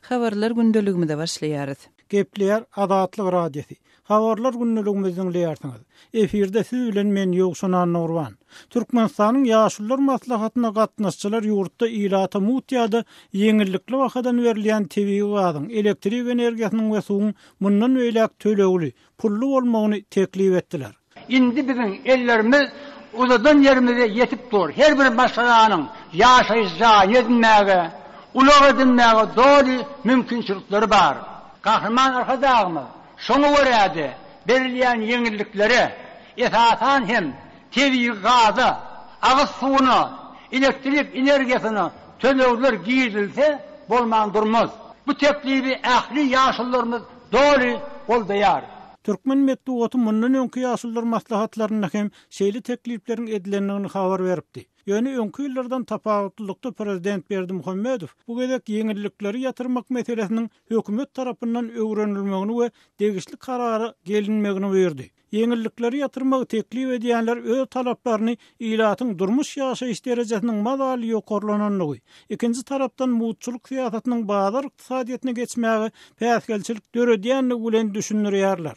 Habarlar gündeligimize başlaýarys. Gepleýär Azatlyk Radiosy. Habarlar gündeligimizi diňleýärsiňiz. Efirde siz bilen men Ýowşan Annagurban. Türkmenistanyň Ýaşulular maslahatyna gatnaşyjylar ýurtda ilata mugt ýa-da ýeňillikli bahadan berilýän tebigy gazyň, elektrik energiýasynyň we suwuň mundan beýläk tölegli, pully bolmagyny teklip etdiler. Indi biziň ellerimiz uzadan ýerimize ýetip dur. Her bir maşgalanyň ýaşaýyş jaýyny edinmäge, ulag edinmäge doly mümkinçilikleri bar. Gahryman Arkadagymyz şoňa görä-de, berilýän ýeňilliklere, esasan hem, tebigy gaza, agyz suwuna, elektrik energiýasyna tölegler girizilse bolman durmaz. Bu teklibi ähli ýaşulularymyz doly goldaýar. Türkmen metbugaty mundan öňki ýaşulular maslahatlarynda hem şeýle teklipleriň edilendigini habar beripdi. Ýöne öňki ýyllardan tapawutlylykda prezident Berdimuhamedow bu gezek ýeňillikleri ýatyrmak meselesiniň hökümet tarapyndan öwrenilmegini we degişli karara gelinmegini buýurdy. Ýeňillikleri ýatyrmagy teklip edýänler öz talaplaryny ilatyň durmuş-ýaşaýyş derejesiniň mazaly ýokarlanandygy, ikinji tarapdan muzçulyk syýasatynyň bazar ykdysadyýetine geçmäge päsgelçilik döredýändigi bilen düşündirýärler.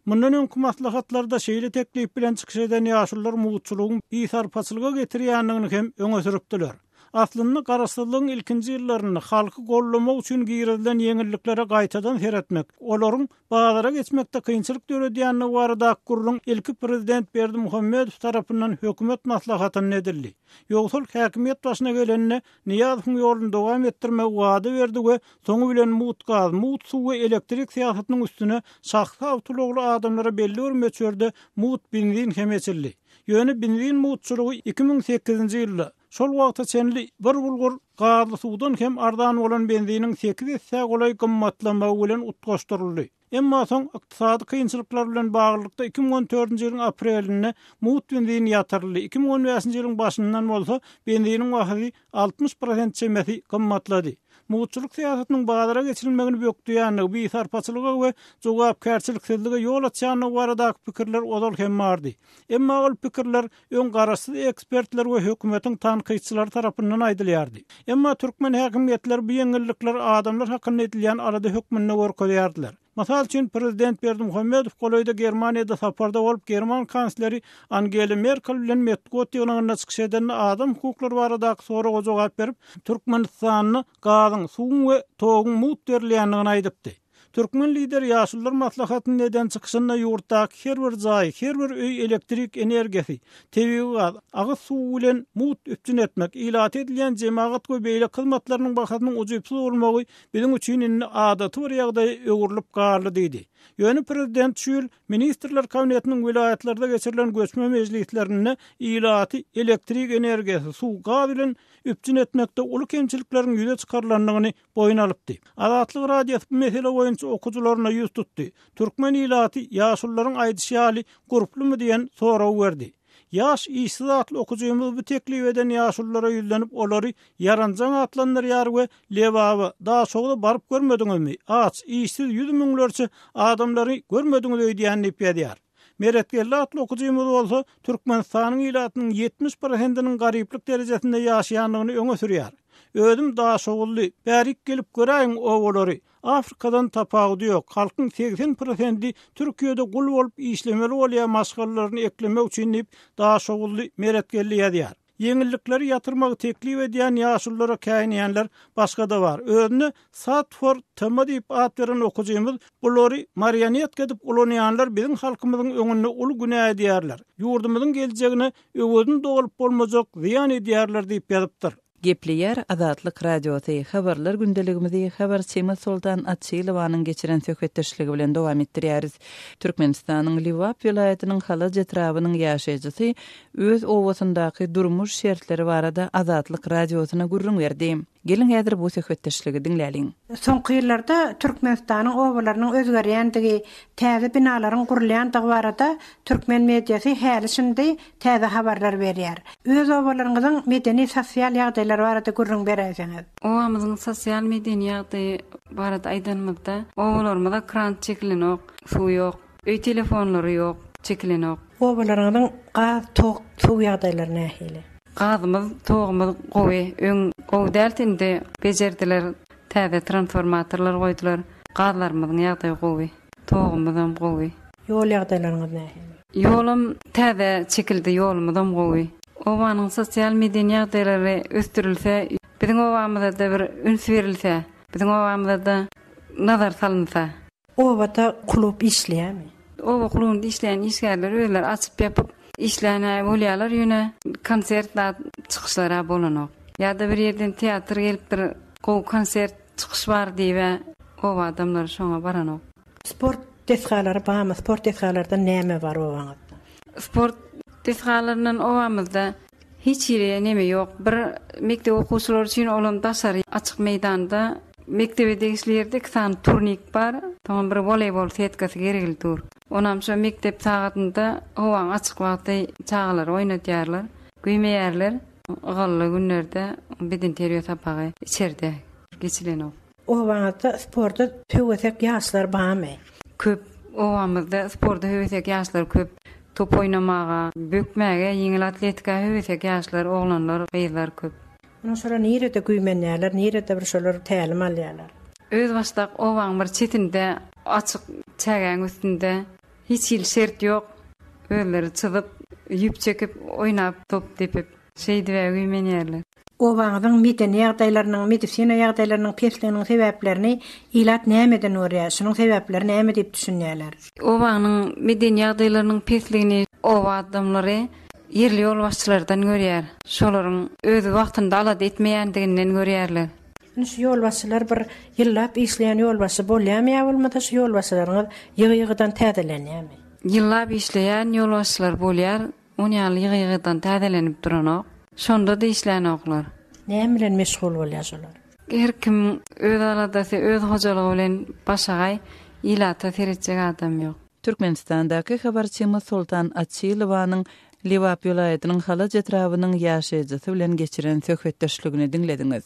Mundan öňki maslahatlarda şeýle teklip bilen çykyş eden ýaşulular muzçulygyň bisarpaçylyga getirýändigini hem öňe sürüpdiler. Aslynda, garaşsyzlygyň ilkinji ýyllarynda halky goldamak üçin girizilen ýeňilliklere gaýtadan seretmek, olaryň bazara geçmekde kynçylyk döredýändigi baradaky gürrüň ilki prezident Berdimuhamedow tarapyndan hökümet maslahatynda edildi. Ýogsa ol häkimiýet başyna gelende Nyýazowyň ýoluny dowam etdirmegi wada berdi we soňy bilen mugt gaz, mugt suw we elektrik syýasatynyň üstüne şahsy awtoulagly adamlara belli bir möçberde mugt benzin hem eçildi. Ýöne benzin mugtçulygy 2008-nji ýylda, şol wagta çenli bir bulgur gazly suwdan hem arzan bolan benziniň sekiz essä golaý gymmatlamagy bilen utgaşdyryldy. Emma soň ykdysady kynçylyklar bilen baglylykda 2014-nji ýylyň aprelinde mugt benzin ýatyryldy, 2015-nji ýylyň başyndan bolsa benziniň bahasy 60 prosent çemesi gymmatlady. Mugtçulyk syýasatynyň bazara geçirilmegini bökdeýändigi, bisarpaçylyga we jogapkärçiliksizlige ýol açýandygy baradaky pikirler ozal hem bardy. Emma ol pikirler öň garaşsyz ekspertler we hökümetiň tankytçylary tarapyndan aýdylýardy. Emma türkmen häkimiýetleri bu ýeňillikleri adamlar hakynda edilýän alada hökmünde görkezýärdiler. Mysal üçin, prezident Berdimuhamedow golaýda Germaniýada saparda bolup, german kansleri Angela Merkel bilen metbugat ýygnagynda çykyş edende adam hukuklary baradaky soraga jogap berip, Türkmenistanda gazyň, suwuň we toguň mugt berilýändigini aýdypdy. Türkmen Lideri Ýaşulular maslahatynda eden çykyşynda ýurtdaky her bir jaý, her bir öý elektrik energiýasy, tebigy gaz, agyz suwy bilen mugt üpjün etmek, ilata edilýän jemagat we beýleki hyzmatlarynyň bahasynyň ujypsyz bolmagy biziň üçin indi adaty bir ýagdaýa öwrülip galdy diýdi. Ýöne prezident şu ýyl Ministrler Kabinetiniň welaýatlarda geçirilen göçme mejlislerinde ilaty elektrik energiýasy, suw, gaz bilen üpjün etmekde uly kemçilikleriň ýüze çykarylandygyny boýun alypdy. Azatlyk Radiosy bu mesele boýunça okyjylaryna ýüz tutdy. Türkmen ilaty ýaşulularyň aýdyşy ýaly gurplumy diýen soragy berdi. Ýaş işsiz atly okyjymyz bu teklip eden ýaşululara ýüzlenip olary ýaranjaň atlandyrýar we Lebaba, Daşogza baryp görmediňizmi, aç, işsiz ýüz müňlerçe adamlary görmediňiz öýdýän diýip ýazýar. Meretgeldi atly okyjymyz bolsa Türkmenistanyň ilatynyň 70 prosentiniň garyplyk derejesinde ýaşaýandygyny öňe sürýär. Özüm daşoguzly, bärik gelip göräýiň obalary. Afrikadan tapawudy ýok. Halkyň 80 prosendi Türkiýede gul bolup işlemeli bolýar maşgalalaryny eklemek üçin diýip, daşoguzly Meretgeldi ýazýar. Ýeňillikleri ýatyrmagy teklip edýän ýaşululara käýinýänler başga-da bar. Özüne Satfor TM diýip at beren okyjymyz bulary marionetka edip ulanýanlar biziň halkymyzyň öňünde uly günä edýärler. Ýurdumyzyň geljegine öwezini dolup bolmajak zyýan edýärler diýip ýazypdyr. Gepleýär Azatlyk Radiosy, Habarlar gündeligimizi habarçymyz Soltan Açylowanyň geçiren söhbetdeşligi bilen dowam etdirýäris. Türkmenistanyň Lebap welaýatynyň Halaç etrabynyň ýaşaýjysy öz obasyndaky durmuş şertleri barada Azatlyk Radiosyna gürrüň berdi. Geliň häzir bu söhbetdeşligi diňläliň. Soňky ýyllarda Türkmenistanyň obalarynyň özgerýändigi, täze binalaryň gurulýandygy barada türkmen mediasy häli-şindi täze habarlar berýär. Öz obalaryňyzyň medeni-sosial ýagdaýlary barada gürrüň beräýseňiz. Obamyzyň sosial-medeni ýagdaýy barada aýdanymyzda, obalarymyza krant çekilenok, suw ýok, öý telefonlary ýok, çekilenok. Obalaryňyzyň gaz, tok, suw ýagdaýlary nähili? Gazymyz, togumyz gowy. Öň gowy däldi, indi bejerdiler. Täze transformatorlar goýdular. Gazlarymyzyň ýagdaýy gowy. Togumyzam gowy. Ýol ýagdaýlaryňyz nähili? Ýolam täze çekildi, ýolumyzam gowy. Obanyň sosial-medeni ýagdaýlary ösdürilse, biziň obamyzada bir üns berilse, biziň obamyzada nazar salynsa. Obada klub işleýärmi? Oba klubynda işleýän işgärler özleri açyp-ýapyp işlän-ä bolýarlar, ýöne konsert zat çykyşlar-a bolanok. Ýa-da bir ýerden teatr gelipdir, gowy konsert çykyş bar diýib-ä oba adamlary şoňa baranok. Sport desgalary barmy? Sport desgalardan näme bar obaňyzda? Sport desgalaryndan obamyzda Hiç hili neme ýok. Bir mekdep okuwçylary üçin olam daşary açyk meýdanda mekdebe degişli ýerde iki sany turnik bar. Soňam bir woleýbol setkasy geregli dur. Onam şo mekdep sagatynda howaň açyk wagty çagalary oýnadýarlar. Güýmeýärler. Ygally günlerde bedenterbiýe sapagy içerde geçilenok. Obaňyzda sporta höwesek ýaşlar barmy? Köp. Obamyzda sporta höwesek ýaşlar köp. Top oýnamaga, bökmäge, ýeňil atletika höwesek ýaşlar, oglanlar, gyzlar köp. Onuň şolar nirede güýmenýärler, nirede bir şolar tälim alýarlar? Özbaşdak obaň bir çetinde, açyk çägäň üstünde. Hiç hili şert ýok. Özleri çyzyp, ýüp çekip, oýnap, top depip. Şeýdib-ä güýmenýärler. Obaňyzyň medeni ýagdaýlarynyň, medisina ýagdaýlarynyň pesliginiň sebäplerini ilat nämeden görýär? Şunuň sebäpleri näme diýip düşünýärler? Obanyň medeni ýagdaýlarynyň pesligini oba adamlary ýerli ýolbaşçylardan görýär. Şolaryň öz wagtynda alada etmeýändiginden görýärler. Indi şu ýolbaşçylar bir ýyllap işleýän ýolbaşçy bolýarmy ýa bolmasa şu ýolbaşçylaryňyz ýygy-ýygydan täzelenýärmi? Ýyllap işleýän ýolbaşçylar bolýar. On ýaly ýygy-ýygydan täzelenip duranok. Şonda-da işlänoklar. Näme bilen meşgul bolýar şolar? Her kim öz aladasy, öz hojalygy bilen başagaý, ilata seretjek adam ýok. Türkmenistandaky habarçymyz Soltan Açylowanyň Lebap welaýatynyň Halaç etrabynyň ýaşaýjysy bilen geçiren söhbetdeşligini diňlediňiz.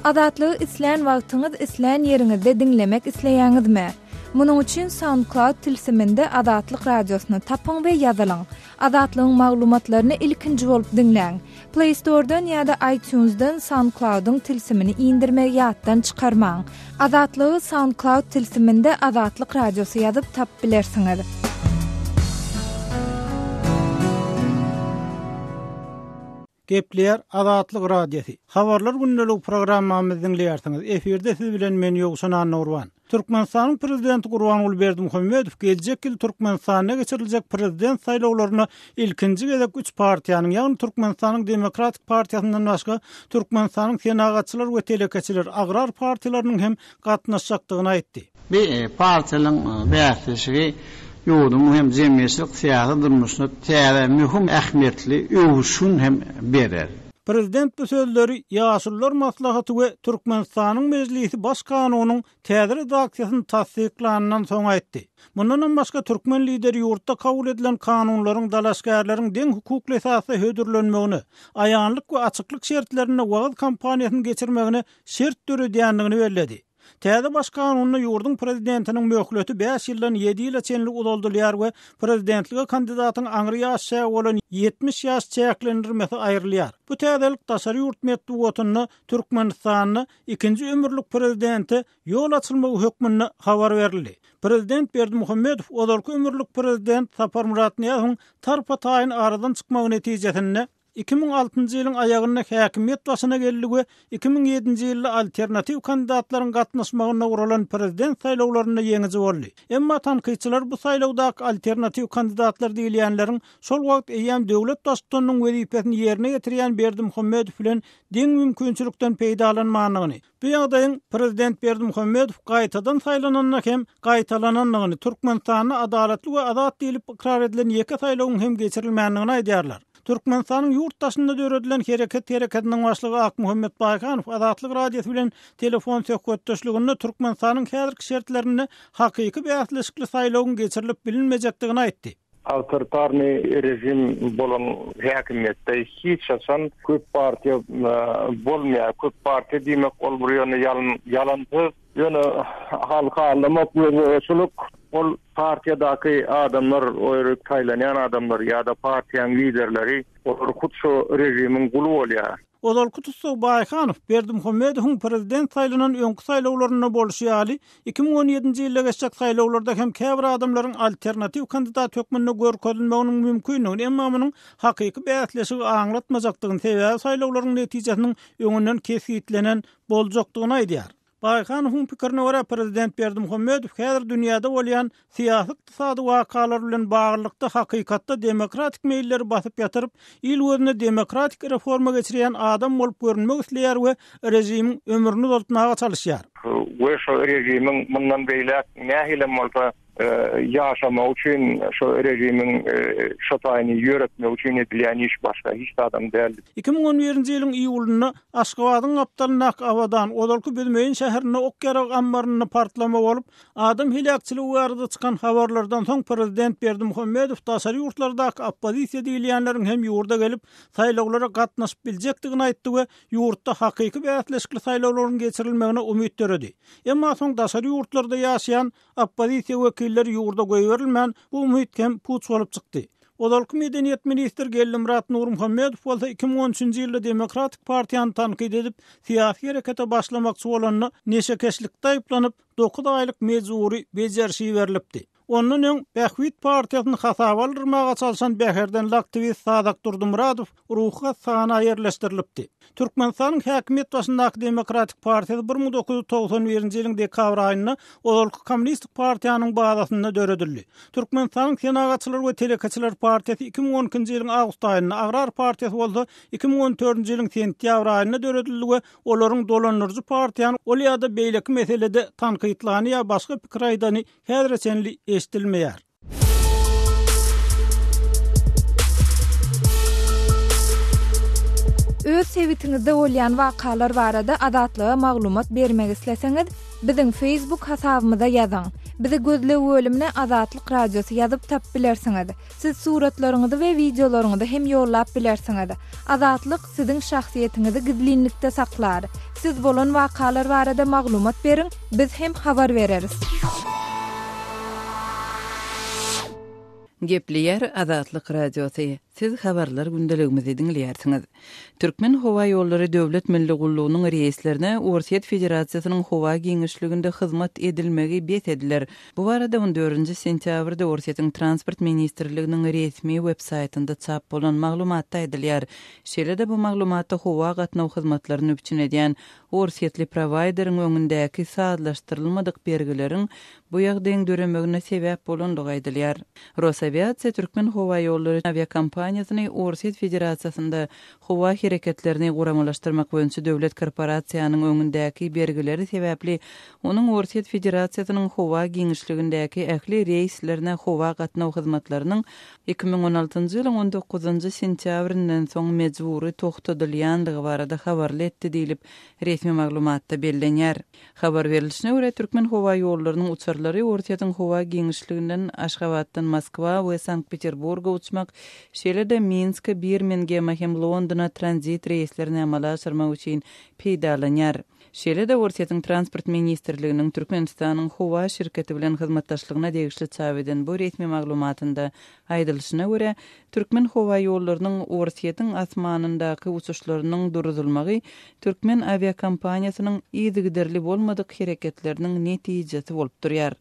Azatlygy islän wagtyňyz, islän ýeriňizde diňlemek isleýäňizmi? Munuň üçin SoundCloud tilsiminde Azatlyk Radiosyny tapyň we ýazylyň. Azatlygyň maglumatlaryny ilkinji bolup diňläň. Play Store-dan ýa-da iTunes-dan SoundCloud-yň tilsimini indirmegi ýatdan çykarmaň. Azatlygy SoundCloud tilsiminde Azatlyk Radiosy ýazyp tapyp bilersiňiz. Gepleýär Azatlyk Radiosy. Habarlar gündeligi programmamyzy diňleýärsiňiz. Efirde siz bilen men Ýowşan Annagurban. Türkmenistanyň Prezidenti Gurbanguly Berdimuhamedow geljek ýyl Türkmenistanda geçiriljek Prezident saýlawlaryna ilkinji gezek üç partiýanyň, ýagny Türkmenistanyň Demokratik partiýasyndan başga Türkmenistanyň Senagatçylar we telekeçiler, Agrar partiýalarynyň hem gatnaşjakdygyny aýtdy. Bu partiýalaryň bäsleşigi ýurduň hem jemgyýetçilik-syýasy durmuşyna täze möhüm ähmiýetli öwüşgin hem berer. Prezident bu sözleri Ýaşulular maslahaty we Türkmenistanyň Mejlisi Baş kanunyň täze redaksiýasyny tassyklanyndan soň aýtdy. Mundanam başga türkmen lideri ýurtda kabul edilen kanunlaryň dalaşgärleriň deň hukukly esasda hödürlenmegine, aýanlyk we açyklyk şertlerinde wagyz kampaniýasyny geçirmegine şert döredýändigini belledi. Täze Baş kanunda ýurduň Prezidentiniň möhleti bäş ýyldan ýedi ýyla çenli uzaldylýar we prezidentlige kandidatyň aňry ýaş çägi bolan 70 ýaş çäklendirmesi aýrylýar. Bu täzelik daşary ýurt metbugatynda Türkmenistanda ikinji ömürlik prezidente ýol açylmagy hökmünde habar berildi. Prezident Berdimuhamedow ozalky ömürlik prezident Saparmyrat Nyýazowyň tarpa-taýyn aradan çykmagy netijesinde 2006-njy ýylyň aýagynda häkimiýet başyna geldi we 2007-nji ýylda alternatiw kandidatlaryň gatnaşmagynda guralan prezident saýlawlarynda ýeňiji boldy. Emma tankytçylar bu saýlawdaky alternatiw kandidatlar diýilýänleriň şol wagt eýýäm döwlet baştutanynyň wezipesini ýerine ýetirýän Berdimuhamedow bilen deň mümkinçilikden peýdalanmandygyny, Bu ýagdaýyň prezident Berdimuhamedow gaýtadan saýlananda hem gaýtalanandygyny, Türkmenistanda adalatly we azat diýlip ykrar edilen ýeke saýlawyň hem geçirilmändigini aýdýarlar. Türkmenistanyň ýurt daşynda döredilen Hereket hereketiniň başlygy Akmuhammet Baýhanow Azatlyk Radiosy bilen telefon söhbetdeşliginde Türkmenistanyň häzirki şertlerinde hakyky bäsleşikli saýlawyň geçirilip bilinmejekdigini aýtdy. Awtoritarnyý režim bolan häkimiýetde hiç haçan köp partiýa bolmaýar. Köp partiýa diýmek ol bir ýöne ýalan söz. Ýöne halky aldamak, gözboýaçylyk. Ol partiýadaky adamlar, o ýere saýlanýan adamlar ýa-da partiýanyň liderleri, olar hut şo režimiň guly bolýar. Ozalky tussag Baýhanow Berdimuhamedowyň prezident saýlanan öňki saýlawlarynda bolşy ýaly, 2017-nji ýylda geçjek saýlawlarda hem käbir adamlaryň alternatiw kandidat hökmünde görkezilmeginiň mümkindigini, emma munuň hakyky bäsleşigi aňlatmajakdygyny, sebäbi saýlawlaryň netijesiniň öňünden kesgitlenen boljakdygyny aýdýar. Baýhanowyň pikirine görä, prezident Berdimuhamedow häzir dünýäde bolýan syýasy-ykdysady wakalar bilen baglylykda hakykatda demokratik meýilleri basyp ýatyryp, il gözünde demokratik reforma geçirýän adam bolup görünmek isleýär we režimiň ömrüni uzaltmaga çalyşýar. We şo režimiň mundan beýläk nähilem bolsa ýaşamagy üçin şo režimiň şo taýyny ýöretmegi üçin edilýän iş başga hiç zadam däl. 2011-nji ýylyň iýulynda Aşgabadyň gapdalyndaky Abadan, ozalky Büzmeýin şäherinde ok-ýarag ammarynda partlama bolup, adam heläkçiligi barada çykan habarlardan soň prezident Berdimuhamedow daşary ýurtlardaky oppozisiýa diýilýänleriň hem ýurda gelip, saýlawlara gatnaşyp biljekdigini aýtdy we ýurtda hakyky bäsleşikli saýlawlaryň geçirilmegine umyt döredi. Emma soň daşary ýurtlarda ýaşaýan Oppozisiýa wekilleri ýurda goýberilmän, bu umyt hem puç bolup çykdy. Ozalky medeniýet ministri Geldimyrat Nurmuhammedow bolsa 2013-nji ýylda Demokratik partiýany tankyt edip, syýasy herekete başlamakçy bolanda, neşekeşlikde aýyplanyp, dokuz aýlyk mejbury bejeriş iberilipdi. Ondan öň Bähbit partiýasyny hasaba aldyrmaga çalşan bäherdenli aktiwist Sazak Durdymyradow ruhy hassahana ýerleşdirilipdi. Türkmenistanyň häkimiýet başyndaky Demokratik partiýasy 1991-nji ýylyň dekabr aýynda ozalky Kommunistik partiýanyň bazasynda döredildi. Türkmenistanyň Senagatçylar we telekeçiler partiýasy 2012-nji ýylyň awgust aýynda, Agrar partiýasy bolsa 2014-nji ýylyň sentýabr aýynda döredildi we olaryň dolandyryjy partiýany ol ýa-da beýleki meselede tankytlany ýa başga pikir aýdany häzire çenli eşidilmeýär. Öz sebitiňizde bolýan wakalar barada Azatlyga maglumat bermek isleseňiz, biziň Facebook hasabymyza ýazyň. Bizi gözleg bölümine Azatlyk Radiosy ýazyp tapyp bilersiňiz. Siz suratlaryňyzy we wideolaryňyzy hem ýollap bilersiňiz. Azatlyk siziň şahsyýetiňizi gizlinlikde saklar. Siz bolan wakalar barada maglumat beriň, biz hem habar bereris. Gepleýär Azatlyk Radiosy, Siz habarlar gündeligimizi diňleýärsiňiz. Türkmen howa ýollary döwlet milli gullugynyň reýslerine Orsýet Federasiýasynyň howa giňişliginde hyzmat edilmegi bes ediler. Bu barada on dördünji sentýabrda Orsýetiň Transport ministrliginiň resmi web-saýtynda çap bolan maglumatda aýdylýar. Şeýle-de bu maglumatda howa gatnaw hyzmatlaryny üpjün edýän orsýetli prowaýderiň öňündäki sazlaşdyrylmadyk bergileriň bu ýagdaýyň döremegine sebäp bolandygy aýdylýar. Rosawiasiýa Türkmenhowaýollary awiakompaniýasyny Orsýet Federasiýasynda howa hereketlerini guramalaşdyrmak boýunça döwlet korporasiýanyň öňündäki bergileri sebäpli onuň Orsýet Federasiýasynyň howa giňişligindäki ähli reýslerine howa gatnaw hyzmatlarynyň 2016-njy ýylyň on dokuzynjy sentýabryndan soň mejbury togtadylýandygy barada habarly etdi diýlip, resmi maglumatda bellenýär. Habar berlişine görä, Türkmenhowaýollarynyň uçarlary Orsýetiň howa giňişliginden Aşgabatdan Moskwa we Sankt-Peterburga uçmak, şeýle-de Minske, Birmingeme hem Londona tranzit reýslerini amala aşyrmak üçin peýdalanýar. Şeýle-de Orsýetiň Transport ministrliginiň Türkmenistanyň howa şirketi bilen hyzmatdaşlygyna degişli çap eden bu resmi maglumatynda aýdylyşyna görä, Türkmenhowaýollarynyň Orsýetiň asmanyndaky uçuşlarynyň duruzylmagy türkmen awiakompaniýasynyň yzygiderli bolmadyk hereketleriniň netijesi bolup durýar.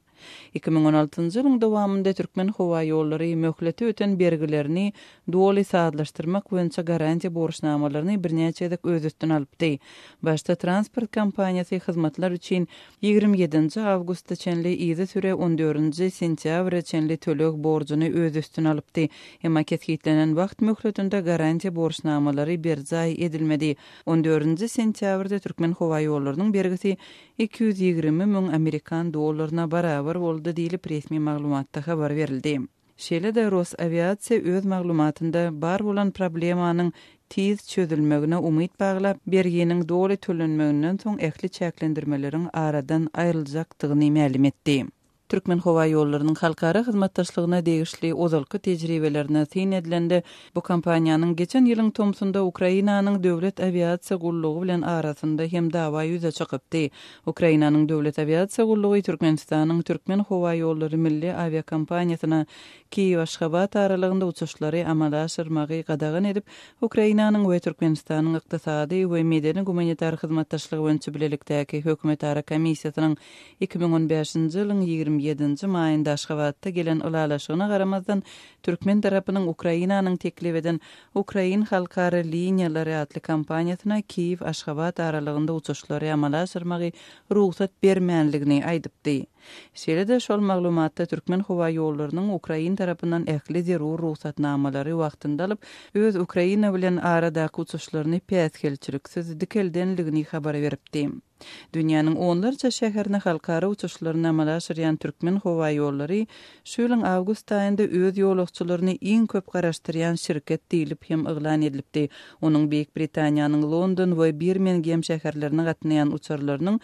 2016-njy ýylyň dowamynda Türkmenhowaýollary möhleti öten bergilerini doly sazlaşdyrmak boýunça garantiýa borçnamalaryny birnäçe gezek öz üstüne alypdy. Başda transport kompaniýasy hyzmatlar üçin 27-nji awgusta çenli, yzysüre on dördünji sentýabra çenli töleg borjuny öz üstüne alypdy. Emma kesgitlenen wagt möhletinde garantiýa borçnamalary berjaý edilmedi. On dördünji sentýabrda Türkmenhowaýollarynyň bergisi 220 müň amerikan dollaryna barabar boldy diýlip, resmi maglumatda habar berildi. Şeýle-de Rosawiasiýa öz maglumatynda bar bolan problemanyň tiz çözülmegine umyt baglap, berginiň doly tölenmeginden soň ähli çäklendirmeleriň aradan aýryljakdygyny mälim etdi. Türkmenhowaýollarynyň halkara hyzmatdaşlygyna degişli ozalky tejribelerine syn edilende, bu kompaniýanyň geçen ýylyň tomsunda Ukrainanyň Döwlet awiasiýa gullugy bilen arasynda hem dawa ýüze çykypdy. Ukrainanyň Döwlet awiasiýa gullugy Türkmenistanyň Türkmenhowaýollary milli awiakompaniýasyna Kiýew-Aşgabat aralygynda uçuşlary amala aşyrmagy gadagan edip, Ukrainanyň we Türkmenistanyň ykdysady we medeni-gumanitar hyzmatdaşlygy boýunça bilelikdäki hökümetara komissiýasynyň 2015-nji ýylyň 27-nji maýynda Aşgabatda gelen ylalaşygyna garamazdan, türkmen tarapynyň Ukrainanyň teklip eden Ukrain halkara liniýalary atly kompaniýasyna Kiýew-Aşgabat aralygynda uçuşlary amala aşyrmagy rugsat bermänligini aýdypdy. Şeýle-de şol maglumatda Türkmenhowaýollarynyň ukrain tarapyndan ähli zerur rugsatnamalary wagtynda alyp, öz Ukraina bilen aradaky uçuşlaryny päsgelçiliksiz dikeldenligini habar beripdi. Dünýäniň onlarça şäherine halkara uçuşlaryny amala aşyrýan Türkmenhowaýollary şu ýylyň awgust aýynda öz ýolagçylaryny iň köp garaşdyrýan şirket diýlip hem yglan edilipdi. Onuň Beýik Britaniýanyň London we Birmingem şäherlerine gatnaýan uçarlarynyň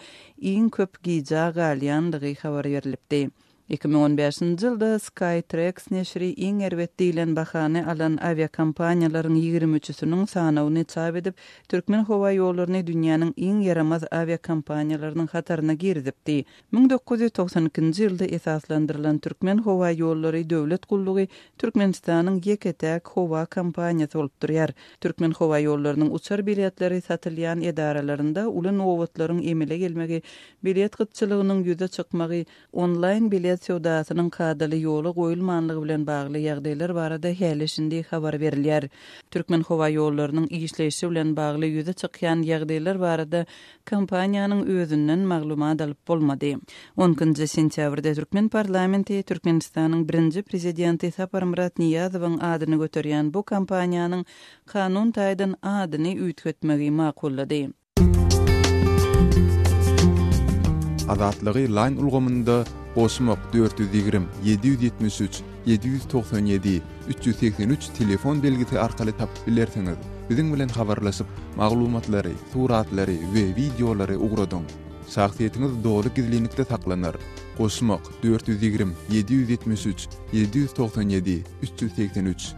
iň köp gijä galýandygy habar berlipdi. 2015-nji ýylda Skytrax neşiri iň erbet diýlen bahany alan awiakompaniýalaryň ýigrimi üçüsiniň sanawyny çap edip, Türkmenhowaýollaryny dünýäniň iň ýaramaz awiakompaniýalarynyň hataryna girizipdi. 1992-nji ýylda esaslandyrylan Türkmenhowaýollary döwlet gullugy Türkmenistanyň ýeke-täk howa kompaniýasy bolup durýar. Türkmenhowaýollarynyň uçar biletleri satylýan edaralarynda uly nobatlaryň emele gelmegi, bilet gytçylygynyň ýüze çykmagy, onlaýn bilet söwdasynyň kadaly ýola goýulmanlygy bilen bagly ýagdaýlar barada häli-şindi habar berilýär. Türkmenhowaýollarynyň işleýşi bilen bagly ýüze çykýan ýagdaýlar barada kompaniýanyň özünden maglumat alyp bolmady. On ikinji sentýabrda türkmen parlamenti Türkmenistanyň birinji prezidenti Saparmyrat Nyýazowyň adyny göterýän bu kompaniýanyň kanun taýdan adyny üýtgetmegi makullady. Azatlygy Line ulgamynda goşmak 420 773 797 383 telefon belgisi arkaly tapyp bilersiňiz. Biziň bilen habarlaşyp, maglumatlary, suratlary we wideolary ugradyň. Şahsyýetiňiz doly gizlinlikde saklanar. Goşmak, 420 773 797 383.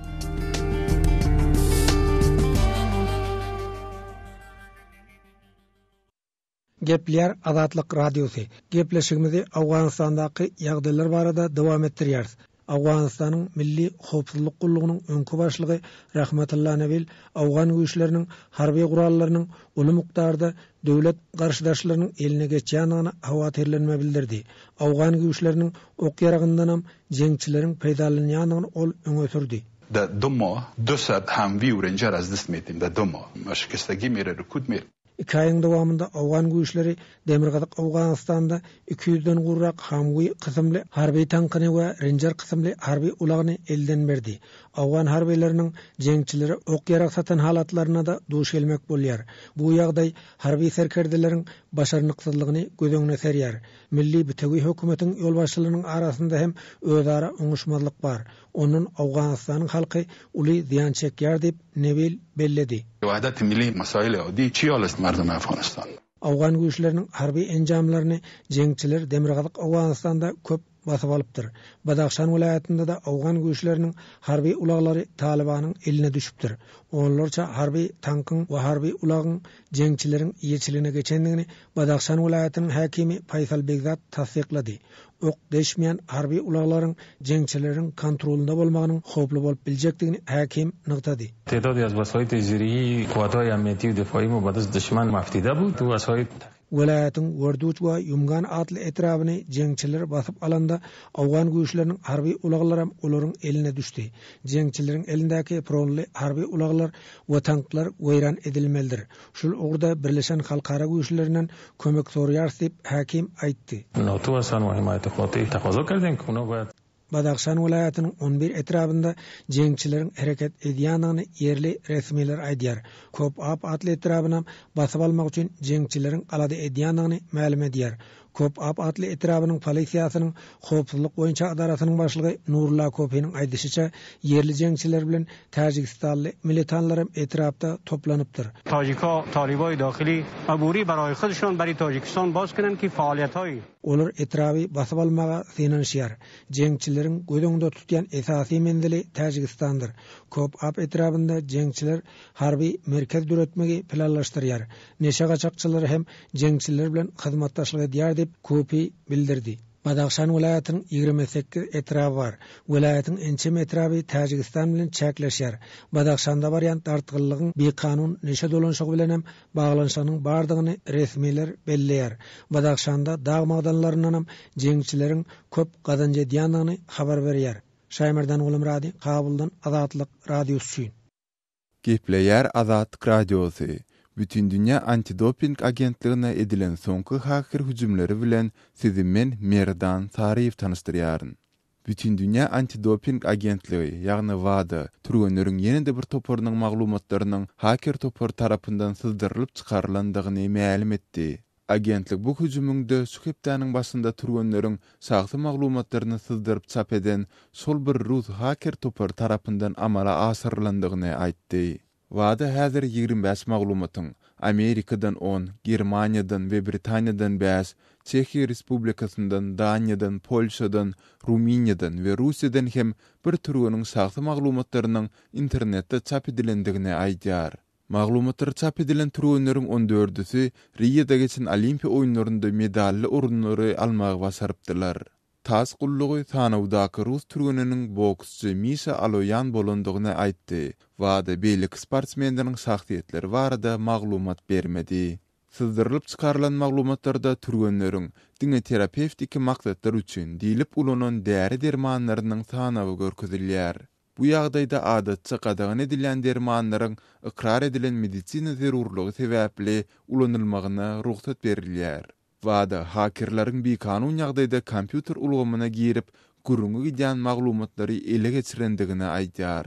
Gepleýär Azatlyk Radiosy. Gepleşigimizi Owganystandaky ýagdaýlar barada dowam etdirýäris. Owganystanyň Milli howpsuzlyk gullugynyň öňki başlygy Rahmatullah Nabil owgan güýçleriniň harby gurallarynyň uly mukdarda döwlet garşydaşlarynyň eline geçýändigine howatyrlanma bildirdi. Owgan güýçleriniň ok-ýaragyndanam jeňçileriň peýdalanýandygyny ol öňe sürdi. De du moh du sed Humvee û Ranger ez dist mêtîm de du moh me şikestegî mêre rikûd mêr. Iki aýyň dowamynda owgan güýçleri Demirgazyk Owganystanda iki ýüzden gowrak Hamwi kysymly harby tankyny we Renjer kysymly harby ulagyny elden berdi. Owgan harbylarynyň jeňçilere ok-ýarag satan halatlaryna-da duş gelmek bolýar. Bu ýagdaý harby serkerdeleriň başarnyksyzlygyny göz öňüne serýär. Milli bitewi hökümetiň ýolbaşçylarynyň arasynda hem özara oňuşmazlyk bar. Ondan Owganystanyň halky uly zyýan çekýär diýip, Nebil belledi. Wahdat Milli Masail Adi çi alest merdum Afganistan. Owgan güýçleriniň harby enjamlaryny jeňçiler Demirgazyk Owganystanda köp basyp alypdyr. Badahşan welaýatynda-da owgan güýçleriniň harby ulaglary Talybanyň eline düşüpdir. Onlarça harby tankyň we harby ulagyň jeňçileriň eýeçiligine geçendigini Badahşan welaýatynyň häkimi Faýsal Begzad tassyklady. Ok deşmeýän harby ulaglaryň jeňçileriň kontrolynda bolmagynyň howply bolup biljekdigini häkim nygtady. Tedadi az wasaiti zirihi kuwathayi amniyeti u difayi ma badast duşman maftida bud u wasait. Welaýatyň Werduç we Ýumgan atly etrabyny jeňçiler basyp alanda, owgan güýçleriniň harby ulaglaram olaryň eline düşdi. Jeňçileriň elindäki pronly harby ulaglar we tanklar weýran edilmelidir. Şul ugurda birleşen halkara güýçlerinden kömek soraýarys diýip, häkim aýtdy. Badahşan welaýatynyň on bir etrabynda jeňçileriň hereket edýändigini ýerli resmiler aýdýar. Kop-Ab atly etrabynam basyp almak üçin jeňçileriň alada edýändigini mälim edýär. Kop-Ab atly etrabynyň polisiýasynyň howpsuzlyk boýunça edarasynyň başlygy Nurulla Kopiniň aýdyşyça, ýerli jeňçiler bilen täjigistanly militanlaram etrapda toplanypdyr. Tajika talybaý dahyli aburi baraý hudşon bari Tajikistan baz kunan ki faaliýethaý. Olar etraby basyp almaga synanyşýar. Jeňçileriň göz öňünde tutýan esasy menzili Täjigistandyr. Kop-Ab etrabynda jeňçiler harby merkez döretmegi planlaşdyrýar. Neşe gaçakçylary hem jeňçiler bilen hyzmatdaşlyk edýär diýip, Kopi bildirdi. Badahşan welaýatynyň 28 etraby bar. Welaýatyň ençeme etraby Täjigistan bilen çäkleşýär. Badahşanda barýan dartgynlygyň bikanun neşe dolanyşygy bilenem baglanyşygynyň bardygyny resmiler belleýär. Badahşanda dag magdanlaryndanam jeňçileriň köp gazanç edýändigini habar berýär. Şaýmerdan Gulumyrady, Kabuldan Azatlyk Radiosy üçin. Gepleýär Azatlyk Radiosy, Bütindünýä antidoping agentligine edilen soňky haker hüjümleri bilen sizi men Merdan Saryýew tanyşdyrýaryn. Bütindünýä antidoping agentligi, ýagny WADA, türgenleriň ýene-de bir toparynyň maglumatlarynyň haker topary tarapyndan syzdyrylyp çykarylandygyny mälim etdi. Agentlik bu hüjümiň-de şu hepdäniň başynda türgenleriň şahsy maglumatlaryny syzdyryp çap eden şol bir rus haker topary tarapyndan amala aşyrylandygyny aýtdy. WADA häzir 25 maglumatyň, Amerikadan on, Germaniýadan we Britaniýadan bäş, Çehiýa Respublikasyndan, Daniýadan, Polşadan, Rumyniýadan we Russiýadan hem bir türgeniň şahsy maglumatlarynyň internetde çap edilendigini aýdýar. Maglumatlary çap edilen türgenleriň on dördüsi Rioda geçen Olimpiýa oýunlarynda medally orunlary almagy başarypdylar. Tass gullugy sanawdaky rus türgeniniň boksçy Mişa Aloýan bolandygyny aýtdy. WADA beýleki sportsmenleriň şahsyýetleri barada maglumat bermedi. Syzdyrylyp çykarylan maglumatlarda türgenleriň diňe terapewtiki maksatlar üçin diýlip ulanan däri-dermanlarynyň sanawy görkezilýär. Bu ýagdaýda adatça gadagan edilýän dermanlaryň ykrar edilen medisina zerurlygy sebäpli ulanylmagyna rugsat berilýär. WADA hakerleriň bikanun ýagdaýda kompýuter ulgamyna girip, gürrüňi gidýän maglumatlary ele geçirendigini aýdýar.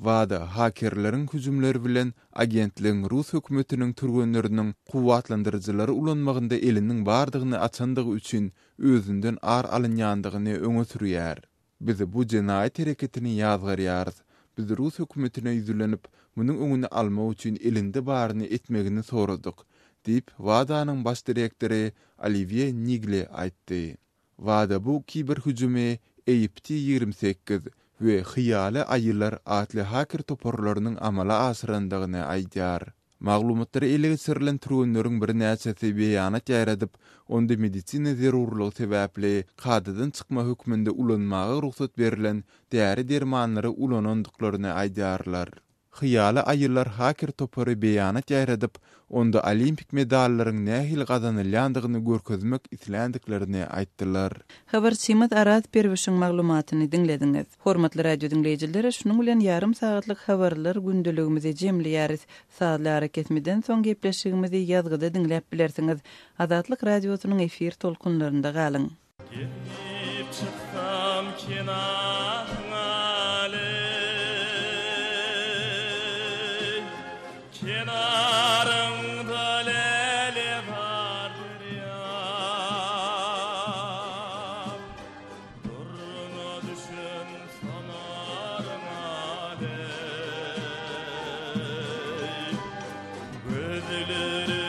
WADA hakerleriň hüjümleri bilen agentligiň rus hökümetiniň türgenleriniň kuwwatlandyryjylary ulanmagynda eliniň bardygyny açandygy üçin özünden ar alynýandygyny öňe sürýär. Biz bu jenaýat hereketini ýazgarýarys. Biz rus hökümetine ýüzlenip, munuň öňüni almak üçin elinde baryny etmegini soradyk, diýip, WADA-nyň baş direktory Oliwýe Nigli aýtdy. WADA bu kiberhüjümi APT 28 we Hyýaly aýylar atly haker toparlarynyň amala aşyrandygyny aýdýar. Maglumatlary ele geçirilen türgenleriň birnäçesi beýanat ýaýradyp, onda medisina zerurlygy sebäpli kadadan çykma hökmünde ulanmaga rugsat berlen däri-dermanlary ulanandyklaryny aýdýarlar. Hyýaly aýylar haker topary beýanat ýaýradyp, onda olimpik medallaryň nähili gazanylýandygyny görkezmek isländiklerini aýtdylar. Habarçymyz Araz Perwişiň maglumatyny diňlediňiz. Hormatly radio diňleýjiler, şunuň bilen ýarym sagatlyk habarlar gündeligimizi jemleýäris. Sazly arakesmeden soň gepleşigimizi ýazgyda diňläp bilersiňiz. Azatlyk Radiosynyň efir tolkunlarynda galyň. Gelip çyksam kenaryňa leý, Kenaryňda lälezar derýam. Durna düşen sonaryňa leý, Gözlerim.